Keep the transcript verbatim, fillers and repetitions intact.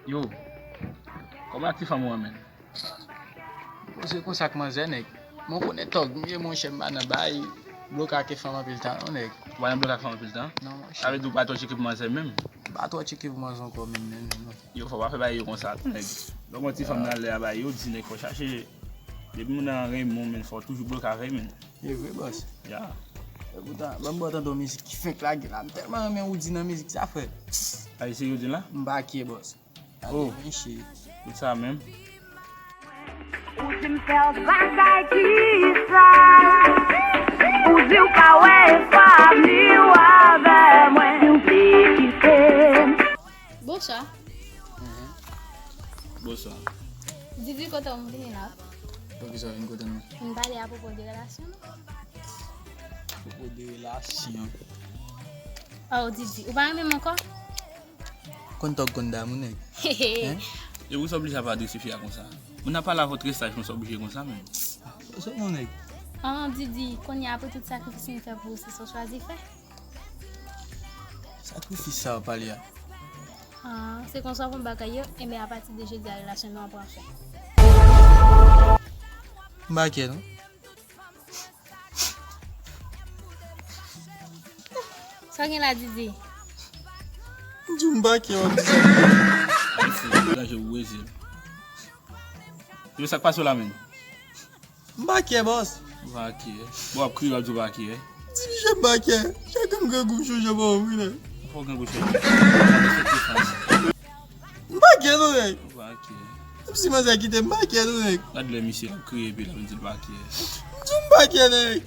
Yo, kòman ak ti fanm ou an, menm? Bon, se konsa k manzè, nèg. Mwen konnen tòg m ye, monchè, m pa nan bay bloka ke fanm anpil tan, non, nèg. Ou pa nan bloka fanm anpil tan? Non, monchè. Sa vle di ou pa twò tcheke pou manzè menm? M pa twò tcheke pou manzè ankò menm, menm, menm, non. Yo, fò w pa fè bagay yo konsa, tou, nèg. Lè w wè yon ti fanm nan lè a, bay yo, di nèg fò chache. Depi moun nan renmen w, menm, fò w toujou bloka avè l, menm. E vre, bòs. Ya. Epoutan, ban m ba w tande yon mizik ki fenk lage la. M tèlman renmen Woody nan mizik sa, frè. Ay, se Woody la? M pa kye, bòs. Gade, oh, mesye. Tout sa menm. Ou di m fè yon bagay ki sal. Ou di w pa wè fanmi w avè mwen. Si w vle kite m. Bonswa. Mhm. Bonswa. Didi, kote w m vini la? Poukisa w vin kote m nan? M pale apwopo de relasyon nou. Apwopo de relasyon. Oh, Didi, ou pa renmen m ankò? Konn tòg konn damou, nèg. Hein? E poukisa w oblije ap adrese fi a konsa? Moun ap pale avè w trè saj, konsa w oblije konsa menm. Sa w, mon nèg? Ah, Didi, kounye a, apre tout sakrifis m fè pou ou, se sa w chwazi fè? Sakrifis sa w pale a? Ah, se konsa w fè m bagay yo, enben, apati de jodi a, relasyon nou an pran fen. M pa kè, non. Sa w gen la, Didi? M di w m pa kè, w ap di sa. Mesye, w danje, w weze. Yo, sa k pase w la menm? M pa kè, bòs. Ou pa kè. Bon, w ap kriye, w ap di w pa kè. Di misye m pa kè. Chak an m grangou, m chonje bò w, wi, nèg. Fò w grangou chonje. M pa kè, non, nèg. Ou pa kè. Menm si manzè kite m, m pa kè, non, nèg. Gad lè misye ap kriye, epi l ap di l pa kè. M di w m pa kè, nèg.